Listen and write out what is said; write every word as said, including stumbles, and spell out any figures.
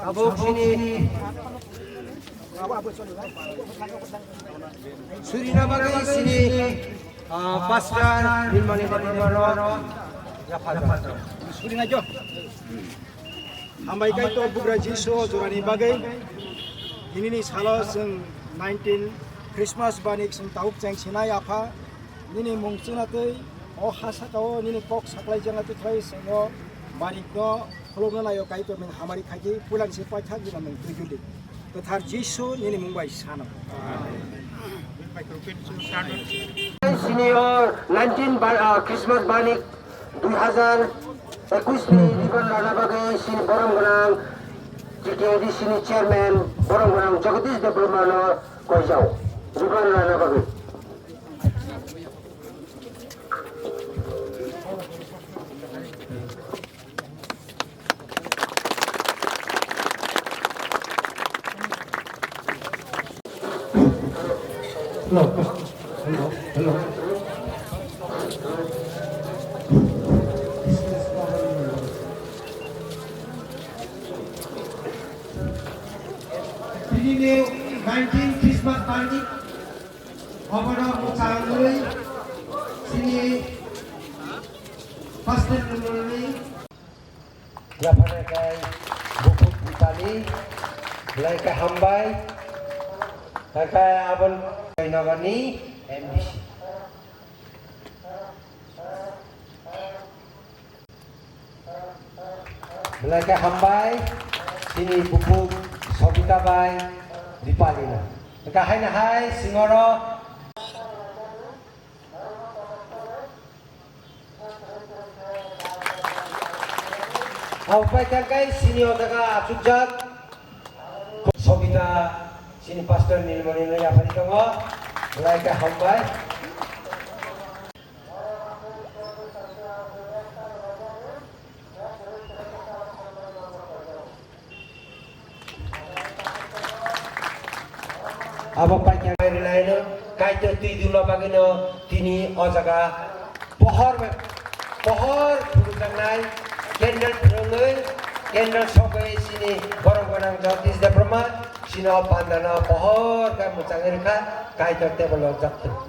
Abo sini surina bagwi sini, ah, pastor Nirmani Debbarma no yapharjak. Surina jo. Hambai kaitor bugra Jisu o jorani bagwi. Dinini salo chwng nineteen Christmas bani chwng tabuk cheng sinai Apha. Nini mung chwngna twi o ha saka o nini kok saklai jangna twi khlai chwng o barik no khulukna naio kaitor nwng hamari khaikhe puilangsi paithak jwnam nwng twijuli. Kwthar Jisu nini mung bai sano. Sini o nineteen ba-, ah, Christmas bani dui hazar ekwis ni ribbon rana bagwi sini borom gwnang T T A D C ni chairman borom gwnang Jagadish Debbarma no koijao ribbon rana bagwi. Hello. Hello. Hello. Tini ni nineteen Christmas party. Obono mwchangwi chini first time memorni. Yapharnai khe bukhuk Dipali, belai khe hambai. Hakhe aboni nogorni M D C. Belai khe hambai, chini bukhuk Sobita bai Dipali no. Hwnkhe haino hai singoro. Abo pai thangkhe chini o jaga achukjak. Sobita chini pastor Nilmani no yaphari tongo. Belai khe hambai. Abo paikha bai rwlaino Kaitor twi dulma bagwino tini o jaga pohor, pohor phunukjaknai candle phwrwngwi candle sogwi chini borom gwnang Jagadish Debbarma chini o pandano pohor khe mwchangwi rwkha Kaitor tebo lobjak thung.